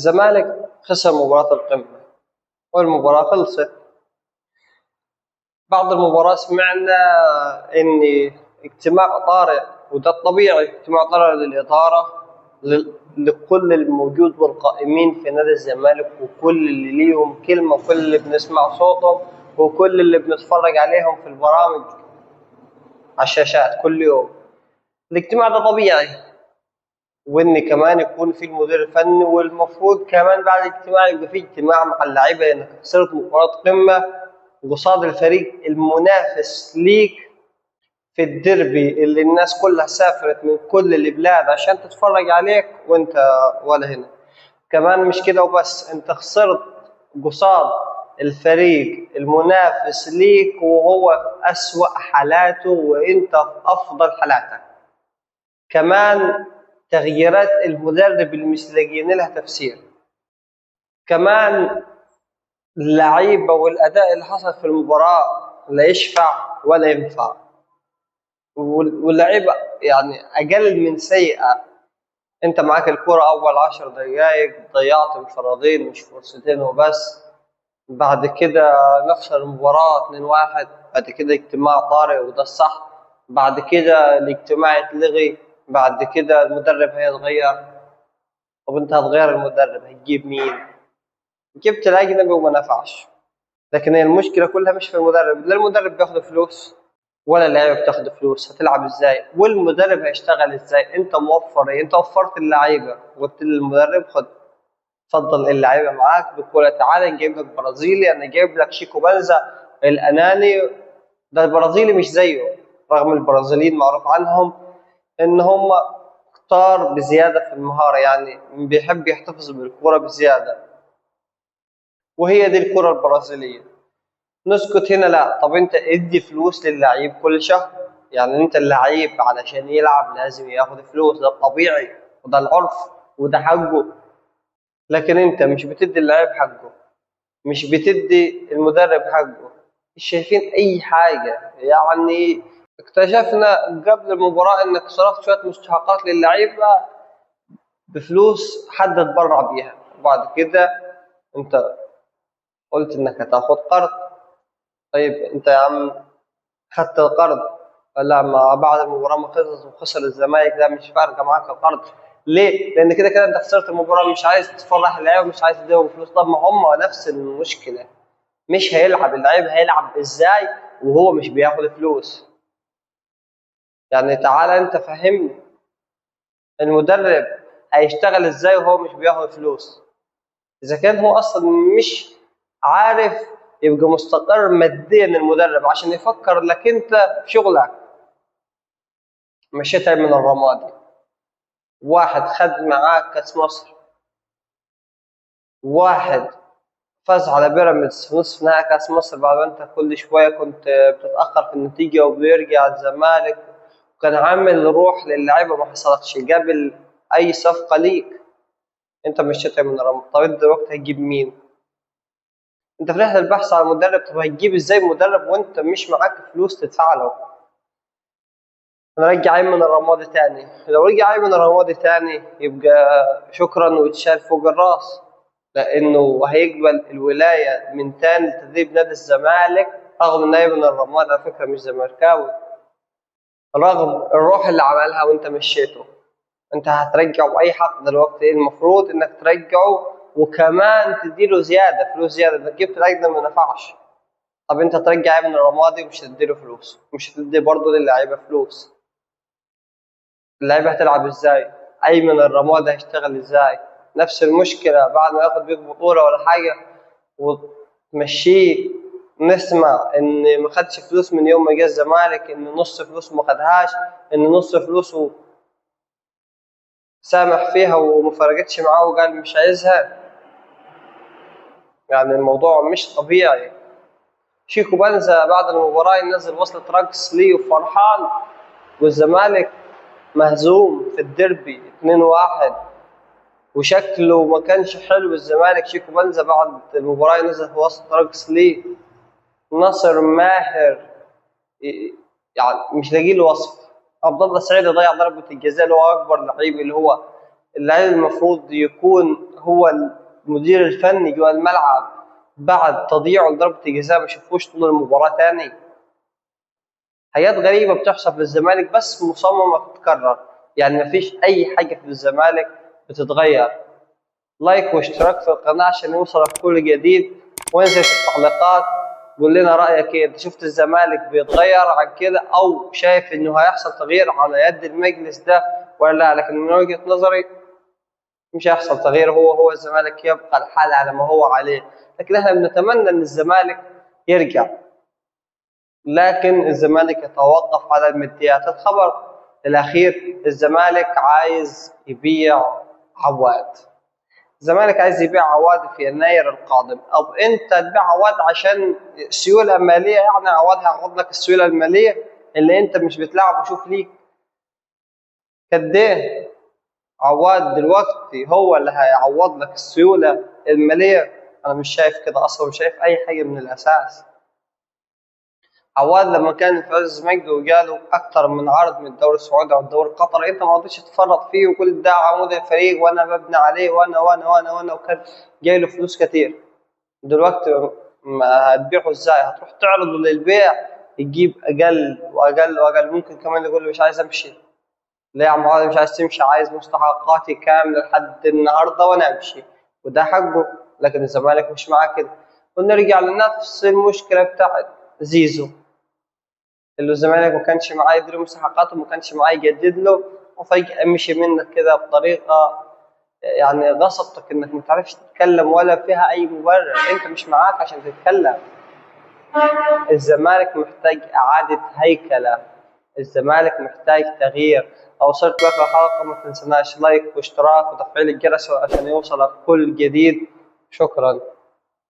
الزمالك خسر مباراة القمة والمباراة خلصت. بعد المباراة سمعنا إن اجتماع طارئ، وده الطبيعي، اجتماع طارئ للإدارة لكل الموجود والقائمين في نادي الزمالك، وكل اللي ليهم كلمة، وكل اللي بنسمع صوتهم، وكل اللي بنتفرج عليهم في البرامج على الشاشات كل يوم. الاجتماع ده طبيعي، وإن كمان يكون في المدير الفني، والمفروض كمان بعد الاجتماع يبقى في اجتماع مع اللعيبة، لأنك خسرت مباراة قمة قصاد الفريق المنافس ليك في الديربي اللي الناس كلها سافرت من كل البلاد عشان تتفرج عليك، وانت ولا هنا. كمان مش كده وبس، انت خسرت قصاد الفريق المنافس ليك وهو في أسوأ حالاته وانت في أفضل حالاتك. كمان تغييرات المدرب اللي مش لاقيين لها تفسير، كمان اللعيبة والأداء اللي حصل في المباراة لا يشفع ولا ينفع، واللعيبة يعني أقل من سيئة. أنت معاك الكرة أول 10 دقايق ضيعت انفرادين مش فرصتين وبس، بعد كده نخسر المباراة 2-1، بعد كده اجتماع طارئ وده الصح، بعد كده الاجتماع يتلغي، بعد كده المدرب هيتغير. طب انت هتغير المدرب هتجيب مين؟ جبت الأجنبي وما نفعش. لكن هي المشكلة كلها مش في المدرب، لا المدرب بياخد فلوس ولا اللعيبة بتاخد فلوس، هتلعب ازاي؟ والمدرب هيشتغل ازاي؟ انت موفر ايه؟ انت وفرت اللعيبة وقلت للمدرب خد اتفضل اللعيبة معاك بكل، تعالى نجيب لك برازيلي، انا جايب لك شيكو بنزا الاناني ده، البرازيلي مش زيه، رغم البرازيليين معروف عنهم ان هم كتار بزيادة في المهارة، يعني بيحب يحتفظ بالكرة بزيادة، وهي دي الكرة البرازيلية. نسكت هنا؟ لا. طب انت ادي فلوس للعيب كل شهر، يعني انت اللعيب علشان يلعب لازم ياخد فلوس، ده الطبيعي وده العرف وده حقه، لكن انت مش بتدي اللعيب حقه، مش بتدي المدرب حقه، مش شايفين اي حاجة. يعني اكتشفنا قبل المباراة انك صرفت شوية مستحقات للعيبة بفلوس حد اتبرع بيها، وبعد كده انت قلت انك هتاخد قرض. طيب انت يا عم خدت القرض، لا ما بعد المباراة ما خلصت وخسر الزمالك، لا مش فارقة معاك القرض. ليه؟ لأن كده كده انت خسرت المباراة، مش عايز تفرح اللعيبة ومش عايز تديهم فلوس. طب ما هم نفس المشكلة، مش هيلعب اللعيب، هيلعب ازاي وهو مش بياخد فلوس؟ يعني تعالى انت فهمني المدرب هيشتغل ازاي وهو مش بياخد فلوس؟ اذا كان هو اصلا مش عارف يبقى مستقر ماديا المدرب عشان يفكر لك انت في شغلك. مشيت من الرمادي، واحد خد معاك كاس مصر، واحد فاز على بيراميدز في نصف نهائي كاس مصر بعد ما انت كل شوية كنت بتتاخر في النتيجة وبيرجع الزمالك، وكان عامل روح للعيبة ما حصلتش قبل اي صفقة ليك، انت مشيت من الرمادي. طب انت دلوقتي هتجيب مين؟ انت في رحله البحث على مدرب، طب هتجيب ازاي مدرب وانت مش معاك فلوس تدفع له؟ نرجع ايمن الرمادي تاني، لو رجع ايمن الرمادي تاني يبقى شكرا ويتشال فوق الراس، لانه هيقبل الولاية من تاني لتدريب نادي الزمالك، رغم ان ايمن الرمادي على فكرة مش زملكاوي، رغم الروح اللي عملها وانت مشيته، انت هترجعه باي حق دلوقتي؟ المفروض انك ترجعه وكمان تديله زيادة، فلوس زيادة. انك جبت الاجنبي ما نفعش، طب انت ترجع ايمن الرمادي ومش هتديله فلوس، مش هتدي برضه للعيبة فلوس، اللعيبة هتلعب ازاي؟ ايمن الرمادي هيشتغل ازاي؟ نفس المشكلة بعد ما ياخد بيك بطوله ولا حاجة وتمشيه، نسمع ان ما خدش فلوس من يوم ما جه الزمالك، ان نص فلوسه ما خدهاش، ان نص فلوسه سامح فيها وما فرقتش معاه وقال مش عايزها. يعني الموضوع مش طبيعي. شيكو بنزا بعد المباراة ينزل وصلة رقص ليه وفرحان، والزمالك مهزوم في الديربي 2-1 وشكله ما كانش حلو الزمالك. شيكو بنزا بعد المباراة ينزل وصلة رقص ليه. ناصر ماهر يعني مش لاقي له وصف. عبد الله سعيد ضيع ضربة الجزاء اللي هو أكبر لعيب اللي هو اللاعب المفروض يكون هو المدير الفني جوا الملعب، بعد تضييعه لضربة الجزاء ما شافوش طول المباراة تاني. حاجات غريبة بتحصل في الزمالك بس مصممة تتكرر، يعني مفيش أي حاجة في الزمالك بتتغير. like واشتراك في القناة عشان يوصلك كل جديد، وانزل في التعليقات قول لنا رأيك ايه، انت شفت الزمالك بيتغير عن كده او شايف انه هيحصل تغيير على يد المجلس ده ولا لا؟ لكن من وجهة نظري مش هيحصل تغيير، هو الزمالك يبقى الحال على ما هو عليه. لكن احنا بنتمنى ان الزمالك يرجع، لكن الزمالك يتوقف على الماديات. الخبر الاخير، الزمالك عايز يبيع عواد. الزمالك عايز يبيع عواد في يناير القادم. او انت تبيع عواد عشان سيولة ماليه؟ يعني عواد هيعوض لك السيولة المالية اللي انت مش بتلعبه. شوف ليك قد ايه عواد دلوقتي هو اللي هيعوض لك السيولة المالية. انا مش شايف كده اصلا، مش شايف اي حاجة من الاساس. عواد لما كان في عز مجده وجاله اكتر من عرض من الدوري السعودي او الدوري القطري، انت ما رضيتش تفرط فيه، وكل ده عمود الفريق وانا ببني عليه وانا وانا وانا وانا، وكان جاي له فلوس كتير. دلوقتي ما هتبيعه ازاي؟ هتروح تعرضه للبيع يجيب اقل واقل واقل، ممكن كمان يقول له مش عايز امشي. ليه يا عم عواد مش عايز تمشي؟ عايز مستحقاتي كاملة لحد النهارده وانا امشي، وده حقه. لكن الزمالك مش معاه كده. ونرجع لنفس المشكلة بتاعت زيزو، اللي الزمالك ما كانش معاه يديله مستحقاته، وما كانش معاه يجدد له، وفجأة مشي منك كده بطريقة يعني غصبتك انك ما تعرفش تتكلم ولا فيها اي مبرر، انت مش معاك عشان تتكلم. الزمالك محتاج اعادة هيكلة، الزمالك محتاج تغيير. اوصلت لك الحلقة، ما تنسناش like واشتراك وتفعيل الجرس عشان يوصلك كل جديد. شكرا.